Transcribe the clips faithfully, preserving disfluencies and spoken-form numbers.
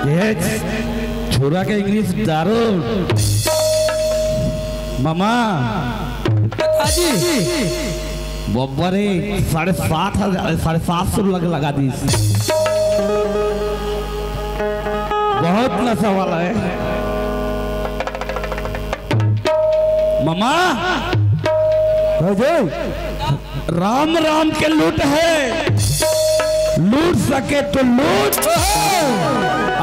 ये छुरा के इंग्लिश दारू। मामा। दादाजी। बब्बा रे, साढ़े सात हजार, साढ़े सात सौ लग, लगा दीस। बहुत नशा वाला है। मामा। हाँ जी। राम राम के लूट है, लूट सके तो लूट।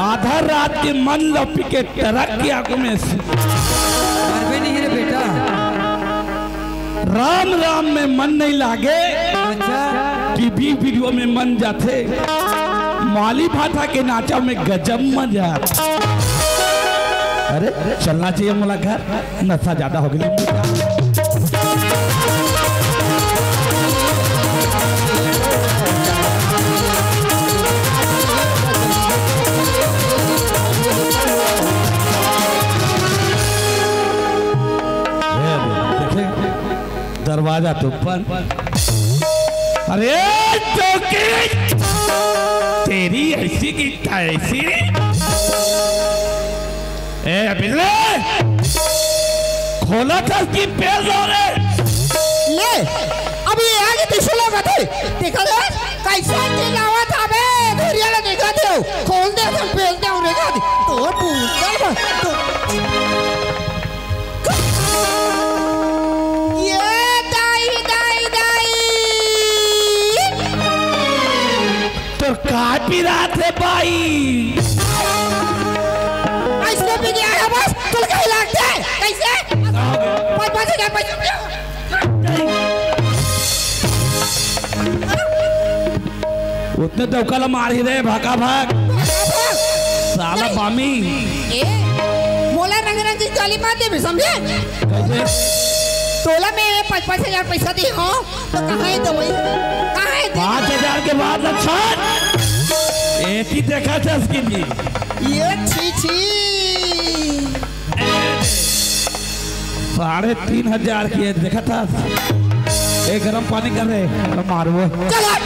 आधा रात के मन ल पी के ट्रक के आगू में से। मरबे नहीं रे बेटा। राम राम में मन नहीं लागे। अच्छा। टीवी वीडियो में मन जाथे। माली भाटा के नाचा में गजब मजा। अरे, चलना चाहिए मोला घर। नशा ज्यादा हो गया। ये देखे, दरवाजा तो बंद। अरे चौकी, तेरी ऐसी की तैसी। ए बिल्ले, खोला था कि पेल दो रे। ले, अब ये आगे त्रिशूल लगा थे। देखा दे, कैसा चिल्लावा था बे, धुरिया ला देखा थे। खोल दे, सब पेल दे, उन्हें कहा दे। तो भूल गए बस, तो ये दाई, दाई, दाई। तोर का पिरात हे बाई? अइसने पी के आया बस, तोला कहीं लागथे? कैसे? पाँच, पाँच हजार पैसा दिया। उतने दौका ला मारही रे, भागा भाग। साला बामी। ए, मोला रंग रंग के गाली मार देबे, समझे? कैसे? तोला मैं पाँच पाँच हजार पैसा दी हूँ, तो कहाँ है दवाई? कहाँ है दवाई? पाँच हजार के बाद लक्षण। एती देखा था उसकी जी। ये छी छी। साढ़े तीन हजार के देखा था। ए, गरम पानी कर रे, गरम मारबो। चल हट।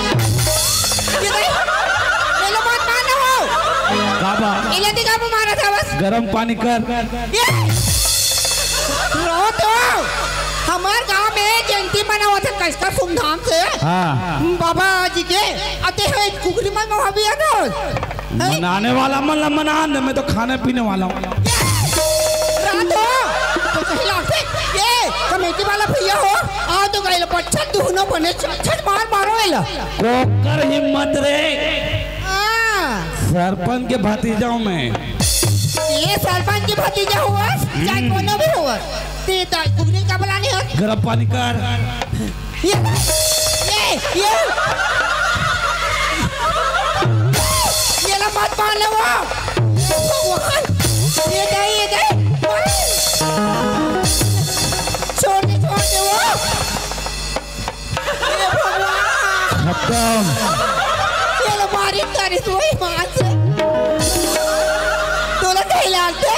ये भाई, ये लो मत मारना हो। का बा? ये लो दिखा, वो मारा था बस। गरम पानी कर। ये। रहो तो। हमार गांव में जयंती मनावत हे, कैसा धूमधाम से। हाँ। बाबा जी के, अते है कुकरी मन में भाभी आ तो। मनाने वाला मन ला मना दे, मैं तो खाने पीने वाला हूँ। रात हो, तो सही लागथे। ये कमेटी वाला भैया हो, आओ तो गइल, बच्चा दुहनो बने छट छट मार मारो एला। कोकर हिम्मत रे। हाँ। सरपंच के भतीजा हूँ मैं। ये सरपंच के भतीजा हुआ, चाहे हम्म। कोनो भी हुआ। ते तो कुकरी का बुलानी हो। गरम पानी कर। ये, ये, ये। ये ला मत मार ले वो। भगवान, ये दे, ये दे। छोड़ दे, छोड़ दे वो। हे भगवान। खत्म। ये लो मारी तारी तू ही मान से। तोला कहीं लागथे?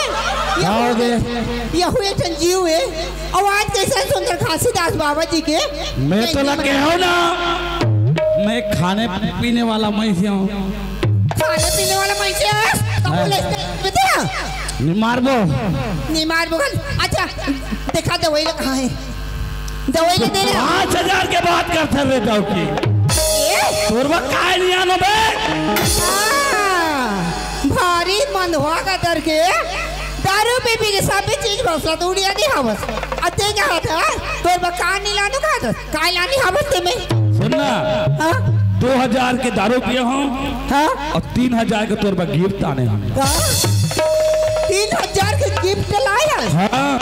का हो गे? ये हुए ठन जीव हे। आवाज कैसे सुंदर घासीदास बाबा जी के। मैं तोला कहेंव ना, मैं खाने पीने वाला मइनसे हूँ। खाने पीने वाला मइनसे हस? तो हाँ। बोले, बेटा। नहीं मारबो। नहीं मारबो। अच्छा, देखा दवाई ला कहाँ है? दवाई ला दे रे। पाँच हजार के बात करथस रे डौकी। ए? तोर बर काय नइ लानों बे? हाँ, भारी मंदहा कतर के दारू पी पी के सब चीज भसत उड़िया दे हवस। अते का हाथ है? तोर बर काय नइ लानों का हाथ? काय लानी हवस ते में? सुन ना। हाँ? दो हजार के दारू पिए हूँ। हाँ? अउ तीन हजार के तोर बर गिफ्ट लाने हूँ। का? तीन हजार के गिफ्ट लाए हस? हाँ।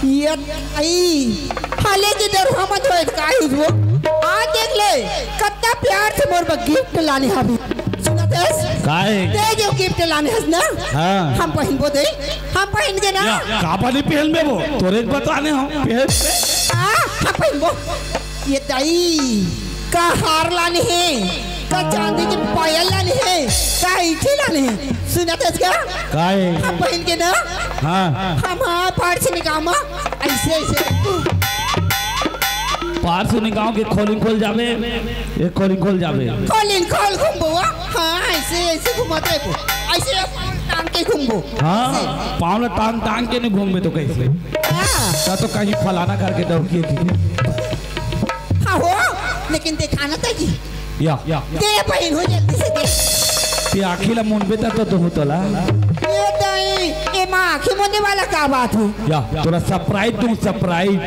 ये आई, हाले के दरुहा मत होए, का ही वो? आज देख ले, प्यार से मोर बर गिफ्ट लाने हवे। सुनत हस? काय? ते जो गिफ्ट लाने हस ना, हाँ। हम पहिनबो दे, हम पहिन के ना। या, का बानी पहनबे वो? तोरे बताने हम पहन। हाँ, हम पहिनबो। ये दाई, का हार लाने हे, का चांदी के पायल लाने हे, का अंगठी लाने हे। सुनत हस का? काय? हम पहिन के ना, हाँ। हम हाँ पार से निकामा, ऐसे, ऐसे। पार से निकाम के खोलिन खोल जाबे, ये खोलिन खोल जाबे। खोलिन खोल घूमबो, हाँ, ऐसे, ऐसे घुमाते को, ऐसे टांग के घूमबो। हाँ, ऐसे। पाँव ला टांग, टांग के नहीं घूमबे तो कैसे? हाँ। ता तो कहीं फलाना करके डौकी है कि। हाँ हो, लेकिन दिखाना था कि या। दे बहिन हो जल्दी से दे। ते आँखी ला मुनबे त तो दोहूँ तोला। ये दाई, एमा आँखी मुने वाला का बात हो? या, तोला सरप्राइज दूँ, सरप्राइज।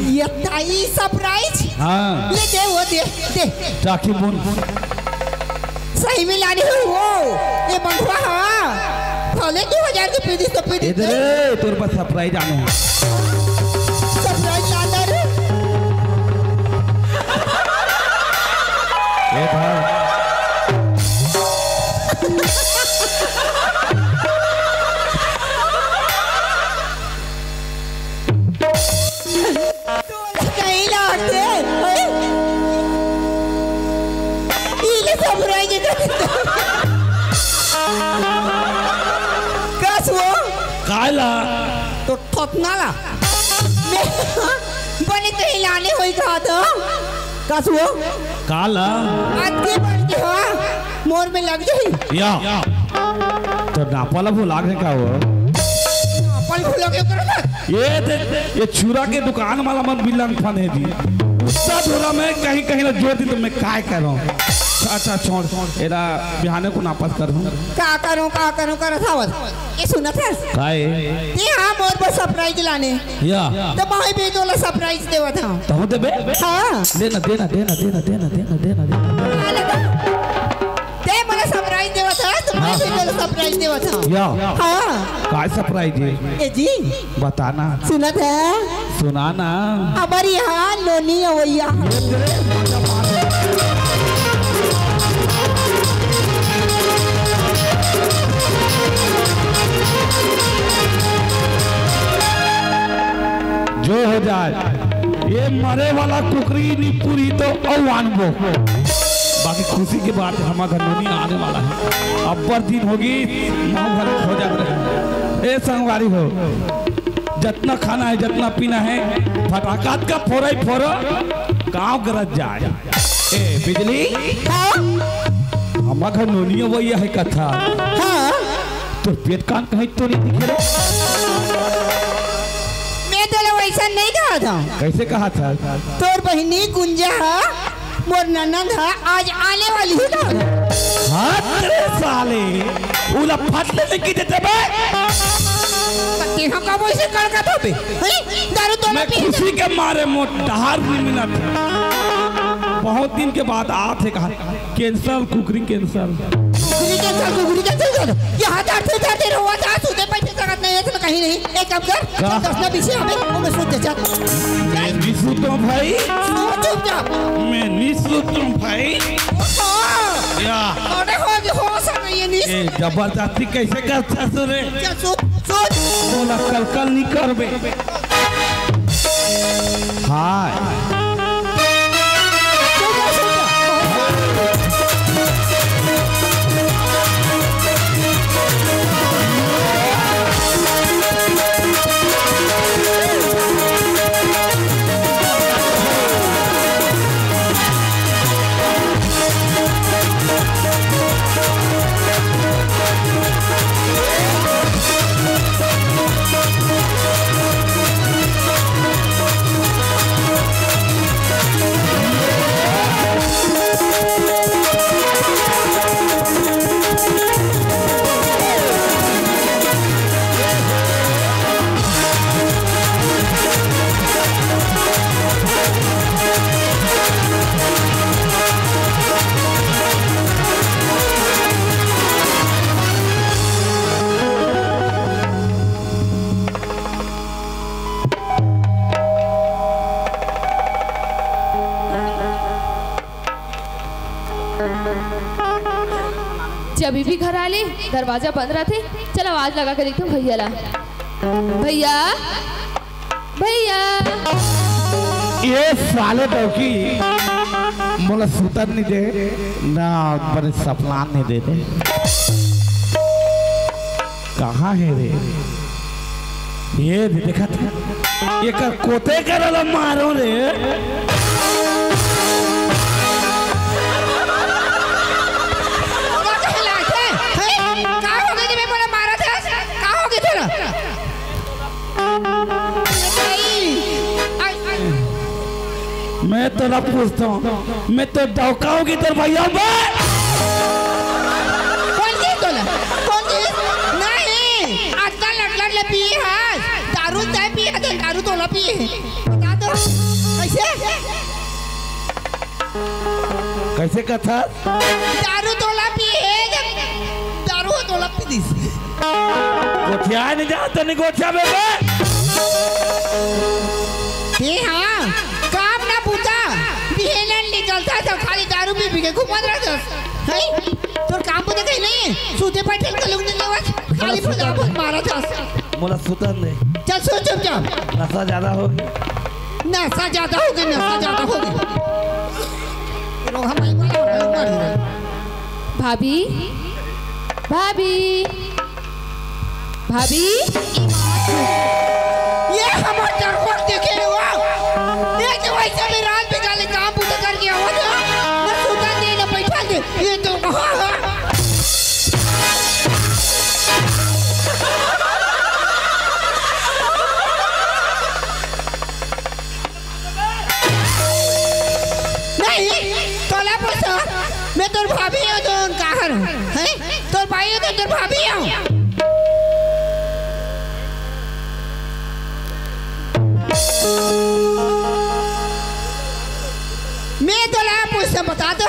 ये दाई, सरप्राइज? हाँ। ले दे, वो दे, दे। ते आँखी मुन। सही में लाने हो वो, ये मंगवा हाँ। भले दो हजार के पीदी तो पीदी। इधर ए, तोर पास सरप्राइज आने हैं। सरप्राइज लाना रे। ए भाई। तोला नहीं लागते, हैं? इले सब रह गए। कस वो? काला। तो थोथना ला। मैं, बने तो हिलाने होई कहा तो। कस वो? काला। अति बढ़ के हाँ, मोर में लग जाई। या। तो नापा ला भुला गए का वो? नापा ला भुला के करो ना। ये दे, ये छुरा के दुकान वाला मन भी लंग फन है जी। गुस्सा धुरा में कहीं, कहीं ना जोर दी तो मैं काय करूँ? अच्छा, छोड़, एला बिहाने को नापस करूँ। का करूँ, का करूँ, कर सावत। ये सुनत है? काय? ये हाँ मोर पर सरप्राइज लाने। या। तो भाई भी तोला सरप्राइज देवत हूँ। तो देबे? हाँ। देना, देना, देना। ते मोला सरप्राइज देवत हस, तो मैं हाँ। भी तोला सरप्राइज देवत हूँ। या। हाँ। काय सरप्राइज है? ए जी। बताना। सुनत है? सुनाना। हमारे यहाँ नोनी अवैया। जो हो जाए, ये मरे वाला कुकरी नी पूरी तो अउ आनबो। बाकी खुशी के बात है, हमार घर नोनी आने वाला है। अब्बर दिन होगी, माँ घर खो जाते हैं। ए संगवारी हो, जितना खाना है, जितना पीना है, फटाकात का फोरई फोरो, गाँव गरज जाए। ए बिजली, हाँ? हमार घर नोनी अवैया है कथा। हाँ। तोर पेट कान कहीं तो नहीं दिखे रे? मैं तोला वैसा नहीं कहा था। कैसे कहा था? तोर बहिनी गुंजा हा, मोर ननद हा, आज आने वाली है ना। हाँ तेरे साले, उला फट ले लेके देते बे। तेहा कब ऐसे कड़का था बे? हैं? दारू तो मैं पी खुशी के मारे मोटार भी मिला था। बहुत दिन के बाद आत हे कहा। कैंसर, कुकरी कैंसर। कुकरी कैंसर, कुकरी कैंसर कर। यहाँ धरते धरते रहुआ जा, सुते बैठे सकत नहीं है, तो कहीं नहीं। एक काम कर, का? दस ना पीछे हमें, वो मैं सोच जा। मैं नहीं सुतो भाई। सो चुपचाप। मैं नहीं सुतो भाई। हाँ। या। अरे हो, हो सर, ये नहीं ए, सुतो। जबरदस्ती कैसे कर ससुरे? चल, सुत, सुत। बोला कल, कल नहीं करबे। हाय। जब भी घर आ ले, दरवाजा बंद रहथे। चल, आवाज लगा के देखथों भैया ला। भैया, भैया। ये साले डौकी मोला सुतन नहीं दे, ना बने सपना नहीं दे दे। कहाँ हे रे? ये दे, देखत हे? एकर कोते करा ला मारो रे। का कहला थे? हैं? का हो गई मैं बोला मारा था? का हो गई तेरा? मैं तोला पूछता हूँ, मैं तो डौकाऊंगी तेरे भैया में। कौन जी तोला? कौन जी? नहीं, आजकल लटलट ले पिए हस, दारू तय पिए हस, दारू तोला पिए है। बता तो, कैसे? कैसे कथा? दारू तोला पिए है, दारू तोला पी दिस। गोठिया नहीं जाता, नहीं गोठिया बेबे। हे हाँ, काम ना पूछा, बिहेनन निकलता तो खाली दारू पी पी के घूमत रहता। हैं? तोर काम पूछा कहीं नहीं, सूते बैठे के लोग नहीं लेवत, खाली फुला बहुत मारा था। मोला सुतन दे। चल सो चुपचाप। नशा ज्यादा हो गया। नशा ज्यादा हो गया, नशा ज्यादा हो गया। रोहा भाई, भाई, भाई, भाई। भाभी, भाभी, भाभी। ये हमर डरपोक देखे हो। ये जो वैसे भी रात बिकाले काम पूरा करके आवा था, मैं सुता दे ना बैठा दे। ये तो कहाँ है? नहीं, तोला पूछो, मैं तोर भाभी हूँ, तो उनका हर हूँ, हैं? तोर भाई हूँ, तो तोर भाभी हूँ। मैं तोला पूछता, बता तो।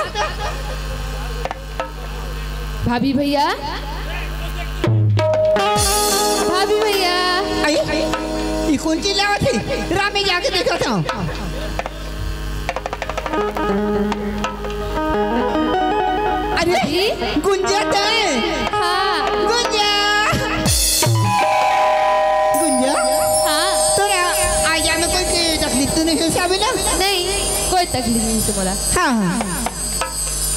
भाभी भैया, भाभी भैया। आई, ई कौन चिल्लावत हे? रामे जाके देखत हूँ। अरे, भाभी? गुंजा तय? हाँ। गुंजा। गुंजा? हाँ। तोरा आया में कोई, कोई तकलीफ तो नहीं है, साबिना? नहीं, कोई तकलीफ नहीं है तुम्हारा। हाँ, हाँ।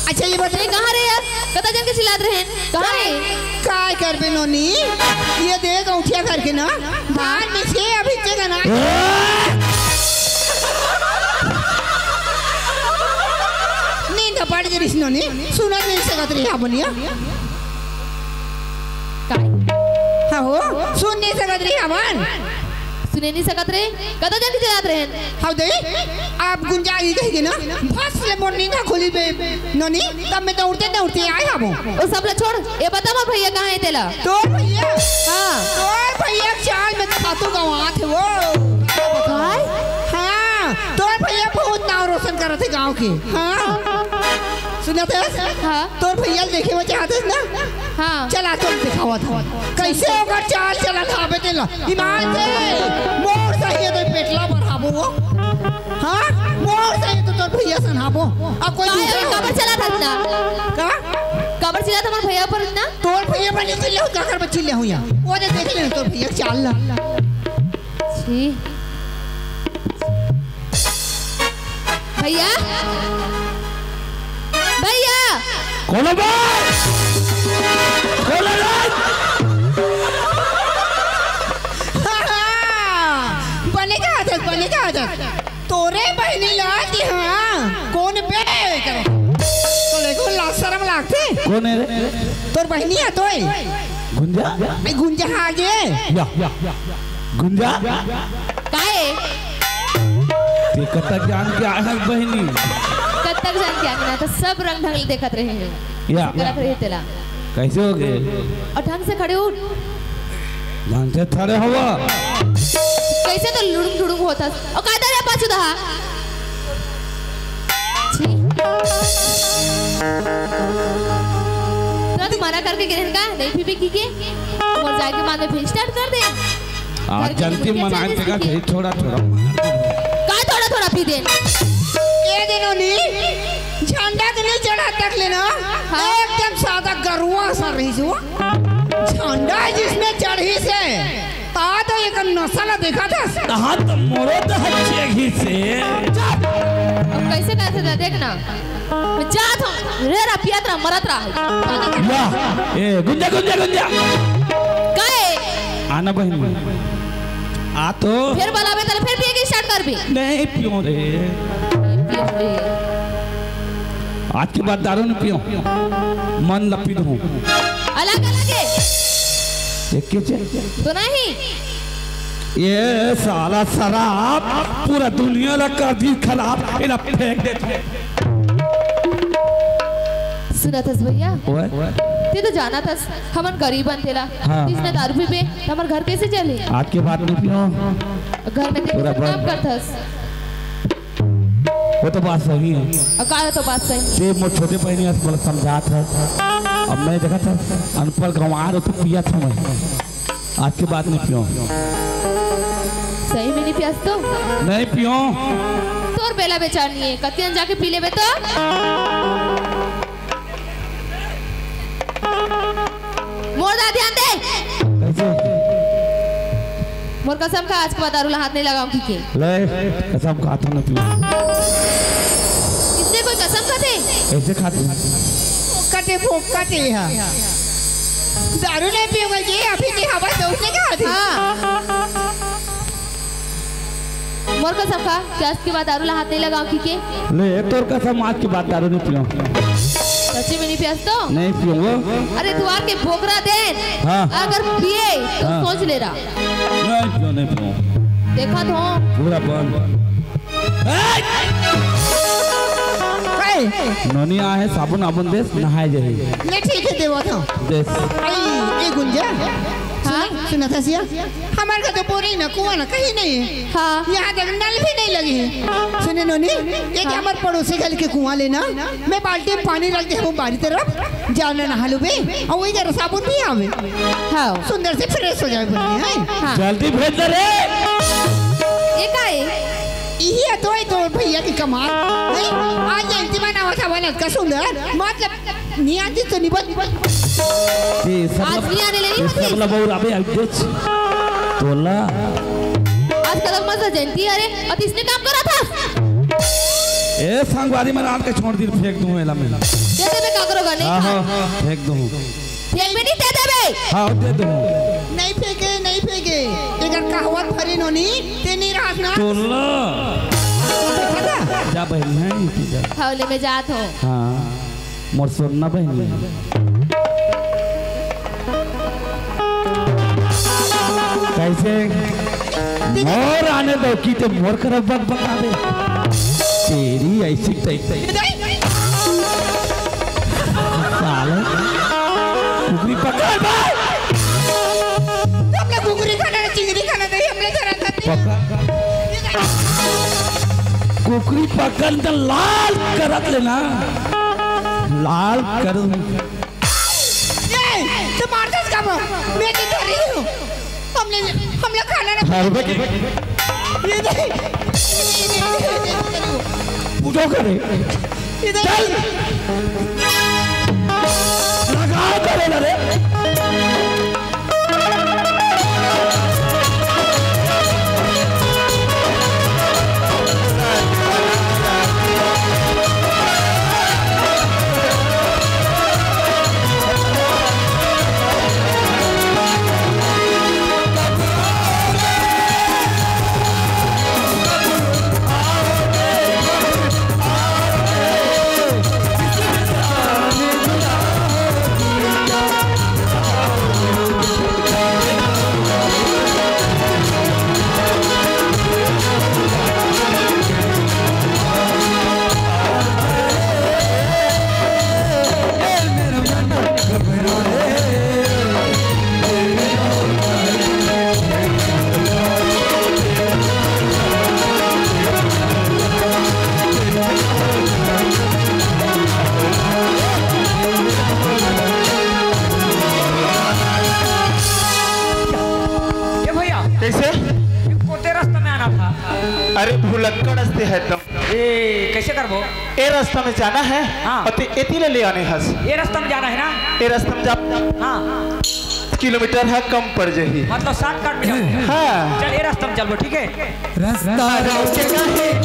अच्छा, ये बता। ए, कहाँ रे यार? कता जन के चिल्लात रहे? कहाँ रे? काय करबे नोनी? ये देख, औंठिया करके ना, धान में से अभी चेक ना। नींद पड़ गई रिस नोनी, सुनत नहीं सकत रही हमन। काय? हाँ हो, सुन नहीं सकत रही हमन। सुने नहीं सकत रहे, कता जन के चिल्लात रहे। हाँ दे, आप गुंजा ही कहेंगे ना, फस ले मोर नींद खुली बे, नोनी, तब मैं दौड़ते दौड़ते आए हबो। ओ सब ला छोड़, ये बता मोर भैया कहाँ है तेला? तोर भैया? हाँ। तोर भैया चाल में खातू गंवात हे वो। काय? हाँ, तोर भैया बहुत नाव रोशन करत हे गाँव के। हाँ। सुनत हस? हाँ। तोर भैया ल देखे बर चाहत हस ना? हाँ। चल, आज तोला देखावत हँव। कैसे ओकर चाल चलन हावे तेला। ईमान से मोर सही हे तो पेटला बढ़ाबो वो। हाँ? मोर सही तो तोर भैया सन हाबो। अब कोई काय दूसरा हो, काबर चिल्लात हस ना? का? काबर चिल्लात हस हमर भैया पर इतना? तोर भैया पर नहीं चिल्लाहूँ, काकर पर चिल्लाहूँ यार। वो दे देख ले तोर भैया चाल ला। छी। भैया, भैया। कौन बा? कौन बा? बने का आदत, बने का आदत। तोरे बहिनी ला कि हाँ, कौन बे? तो लेको लाज शरम लागथे। कौन है रे? तोर बहिनी है तोय। गुंजा? ए, गुंजा आगे। या, या, या। गुंजा? काय? ते कतक जान के आए हस बहिनी? कतक जान के आए ना, तो सब रंग ढंग देखत रहे हैं। या। करत रहे तेला। कैसे हो गए? और ढंग से खड़े उठ। ढंग से खड़े होवा। कैसे तो लुड़ुम ढुड़ुम होता। और कायदा रे पाछू दहा। छी। तुरंत मना करके गिरहन का नहीं पीबे की के? मोर जाए के बाद में फिर स्टार्ट कर दे। आज घर के जनती लोग मनाए क्या तेरा चीज़ की? थोड़ा थोड़ा। का थोड़ा थोड़ा पी दे? ये दिनों नी झंडा के नहीं चढ़ा तक ले ना, हाँ। एकदम सादा गरुआ सा रहिस वो। झंडा जिसने चढ़िस हे, ता तो एकर नसा ला देखत हस। कहाँ तो मोरो तो हच्चे घिसे। अब कैसे कहत हे, देख ना। मैं जात हूँ, रे रा पियत रहा, मरत रहा। या, ए, गुंजा, गुंजा, गुंजा। गए। आना बहिनी। आ तो। फिर बलाबे, तले फिर पिए के start करबे। नहीं पियो रे। पियो रे। आज के बाद दारू नहीं पियो। मन ला पी दूँ। अलग अलग हे। एक के चे? तो नहीं। ये साला शराब पूरा दुनिया ला कर दी खराब, एला फेंक दे। सुनत हस भैया? ओए। ते तो जानत हस, हमन गरीब हन तेला। हाँ। इसने दारू पीबे, त हमर घर कैसे चले? आज के बाद नहीं पियो। घर में ते पूरा सब काम बंद। करत हस। वो तो बात सही हे। अउ का हे तो बात सही? ते मोर छोटे बहिनी अस, मोला समझात हस। अब मैं देखत हस, अनपढ़ गंवार हो तो पियत हूँ मैं। आज के बाद नहीं पियो। सही में नहीं पियस तो? नहीं पियो। तोर बेला बेचार नहीं हे, कतियन जाके पी लेबे तो? मोर दा ध्यान दे। कैसे? मोर कसम खा, आज के बाद दारू ला हाथ नहीं लगाऊं, ठीक हे? ले, कसम खा, तो नहीं पियो। इसने कोई कसम खाथे? कैसे खाथे? फोकटे, फोकटे हा। दारू नहीं पियो, ये अभी के हवा दो ने कहा थी? हाँ। मोर कसम खा कि आज के बाद दारू ला हाथ नहीं लगाऊं, ठीक हे? ले, तोर कसम, आज के बाद दारू नहीं पियो। सच्ची में नहीं पियस तो? नहीं पियो वो। अरे, दुआर के बोकरा देन। हाँ। अगर पिए तो हाँ। सोच ले रहा। नहीं पियो, नहीं पियो। देखा तो। पूरा बंद। ए! ए! नोनी आहे, साबुन आबुन देस, नहाए जाही। ले ठीक हे, देवत हूँ। देस। ए, ए गुंजा। हाँ? सुना, सुना था सिया? हमर घर तो बोरिंग ना, कुआं ना, कहीं नहीं हे। हाँ। यहाँ तक नल भी नहीं लगे हे। सुने नोनी, ये हाँ। हमर पड़ोसी घर के कुआं ले ना, मैं बाल्टी में पानी रख दे, हम बारी तरफ जाना नहा लूबे, अउ वही जरा साबुन भी आवे। हाँ। सुंदर से fresh हो जाए बोलिए, हैं? हाँ। जल्दी भेज दे रे। ये का हे? इही तो हे तोर भैया के कमाल। हैं? आज जयंती मनावत हवन अतका सुंदर, मतलब नियाजी तो निबल। ये सब आज ला-, नहीं आने ले रही ये होती। सब ला बउर अबे आई देच। तोला। आज कलक मस्त जयंती, अरे, अउ इसने काम करा था। ए, संगवारी मन आज के छोड़ दी, फेंक दूं एला मैं। दे दे, मैं का करोगा, नहीं हाँ, खा। हाँ, फेंक दूं। फेंक भी नहीं दे देबे। हाँ, दे दूं। नहीं फेंके, नहीं फेंके। एकर कहावत भरी नोनी, ते नहीं रहस ना। तोला। देखा था? जा बहिनी, हैं, तू जा। हाँ, ले मैं जात हूँ। हाँ। मोर सोना बहिनी। कैसे? मोर आने दो कि ते मोर करब बक बका दे। तेरी ऐसी तैसी। साले। कुकरी पकड़ बे। हमला कुकरी खाना, चिंगरी खाना नहीं, हमला धरा था। पकड़। कुकरी पकड़ त लाल करत ले ना। लाल कर। ए, तो मार दस का मैं, मैं तो धरी हूँ। हमने, हमने खाना ना घर में ये दे। पूजो करे। ये दे। चल। लगाओ करे ना रे। ए भैया, कैसे? ये कोते रास्ता में आना था। अरे भुलक्कड़ हंसते है तुम। ए, कैसे करबो? ए रास्ता में जाना है। हाँ। अउ ते एती ले, ले आने हस। ए रास्ता में जाना है ना? ए रास्ता में जा। हाँ। किलोमीटर ह कम पड़ जाही। मतलब शॉर्टकट में जाना है। हाँ। चल, ए रास्ता में चलबो, ठीक है? रास्ता रोक के कहीं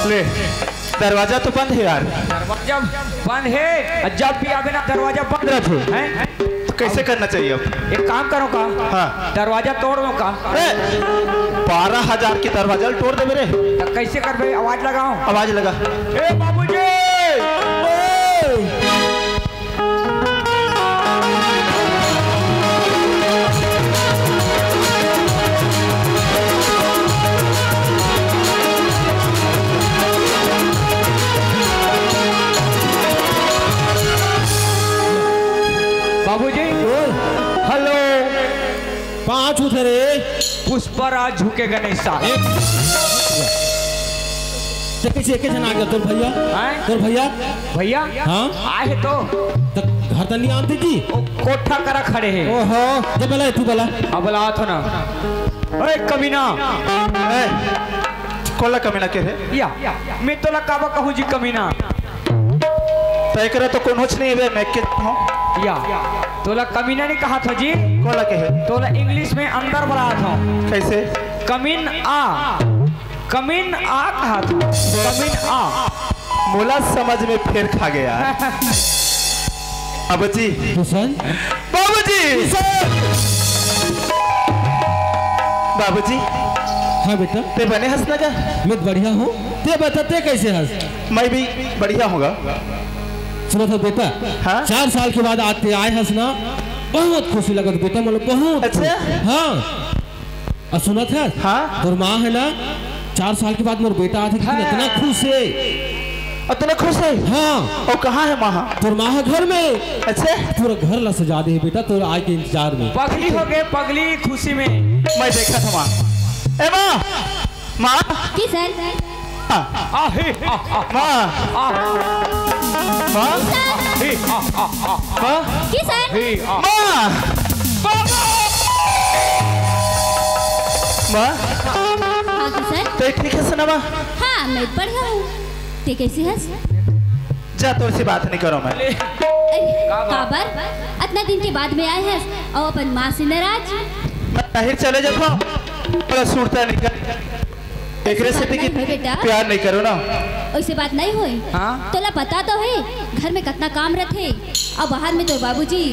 ले, दरवाजा तो बंद है यार। दरवाजा बंद है, और जब भी आवे ना, दरवाजा बंद रखे। हैं? तो कैसे करना चाहिए अब? एक काम करो का? हाँ। दरवाजा तोड़ दो का? ए, बारह हजार के दरवाजा ल तोड़ देबे रे। तो कैसे करबे? आवाज लगाओ। आवाज लगा। ए बाबूजी! ए! बाबूजी, ओए। हेलो। पाँच उधर है। पुष्पराज झुकेगा नहीं साला। एक, ते कैसे एक जन आ गया तोर भैया? हैं? तोर भैया? भैया? हाँ? आए तो। तो घर तक नहीं आते जी? वो कोठा करा खड़े हैं। ओहो, जब बोला तू बोला। अब बोला था ना। ओए कमीना। ए, कोला कमीना के है? या, मैं तोला काबा कहूँ जी कमीना। तो एकरा तो कोनोच नहीं बे, मैं के हूँ। या, तोला कमीना नहीं कहा था जी। कोला के है? तोला इंग्लिश में अंदर बुलाया था। कैसे? कमीन आ, कमीन आ कहा था। कमीन आ। मोला समझ में फेर खा गया। बाबूजी। किशन? बाबूजी। किशन? बाबूजी। हाँ बेटा। ते बने हस ना का? मैं बढ़िया हूँ। ते बता, ते कैसे हस? मैं भी बढ़िया हूँगा। सुनत हस बेटा, हाँ? चार साल के बाद आज ते आए हस ना, बहुत खुशी लगत बेटा, मतलब बहुत अच्छा? खुशी। हाँ। अउ सुनत हस? हाँ? तोर माँ है ना, चार साल के बाद मोर बेटा आथे, लेकिन हाँ। इतना खुश है। इतना खुश है? हाँ। अउ कहाँ है माँ? तोर माँ है घर में। अच्छा? पूरा घर ला सजा दे है बेटा, तोर आए के इंतजार में। पगली हो गए, पगली खुशी में। मैं देखा था माँ। ए माँ, माँ। किशन? आ, हे, आ, आ, माँ। आ। माँ। हे, आ, आ, आ। माँ। किशन? हे, आ। माँ। बाबा। माँ। हाँ, किशन? ते ठीक हस ना माँ? हाँ, मैं बढ़िया हूँ। ते कैसे हस? जा, तोर से बात नहीं करो मैं। अरे, का बात? काबर? अतना दिन के बाद में आए हस अउ अपन माँ से नाराज? मैं बाहर चले जाता हूँ, थोड़ा सुरता निकल। एकरे से बात नहीं होय बेटा। प्यार नहीं करो ना। ओइसे बात नहीं होय। हाँ? तोला पता तो है, घर में कतना काम रथे, अउ बाहर में तोर बाबूजी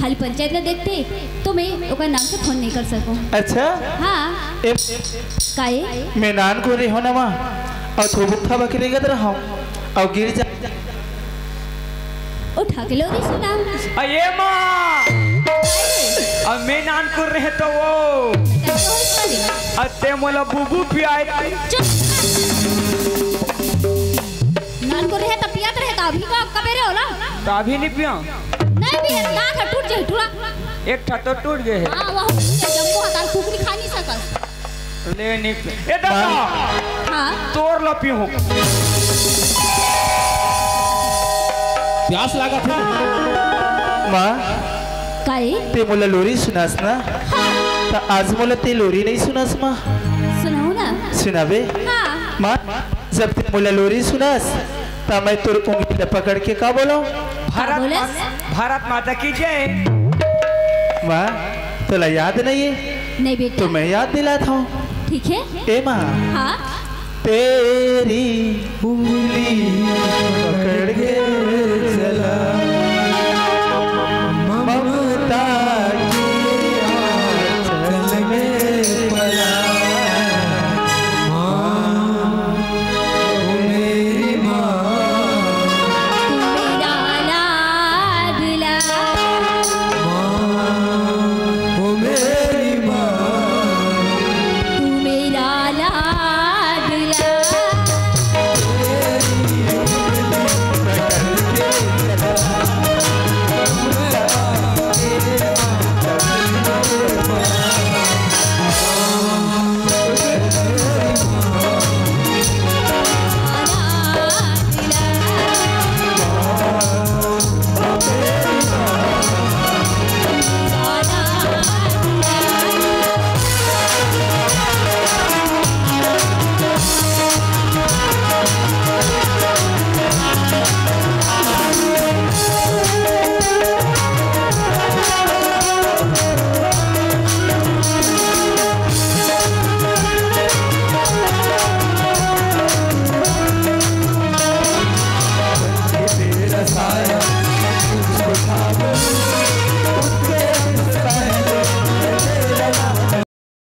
खाली पंचायत ला देखथे, तो मैं ओकर नाम से फोन नहीं कर सकूँ। अच्छा? हाँ। ए, काए? मैं नानकुन रहों ना माँ, अउ थोबुक थाबा के रेंगत रहों, अउ गिर जा। उठा के लोरी सुना। अये माँ, अब मैं नानकुन रहे तो वो। अते मोला बुबू पियाए। चुप। नानकुन रहे तो पियात रहे तो अभी का कबेरे होला? तो अभी नहीं पिया। नहीं भी है, दांत ह टूट जाही टूरा। एक ठा तो टूट गए है। हाँ, वो जम्बो हतार कुकरी खा नहीं सकस। ले नहीं पी-, ए दादा। हाँ। तोर ला पीहूँ। प्यास लागत है। माँ। काए? ते मोला लोरी सुनास ना? हाँ। त आज मोला ते लोरी नहीं सुनास माँ? सुनाऊँ ना? सुनाबे? हाँ। माँ, जब ते मोला लोरी सुनास, त मैं तोर उंगली ला पकड़ के का बोलो? भारत बोले? माता, भारत माता की जय। वाह, तोला याद नहीं है? नहीं बेटा। तो मैं याद दिलाता हूँ। ठीक है। ए माँ। हाँ। तेरी उंगली पकड़ के चला।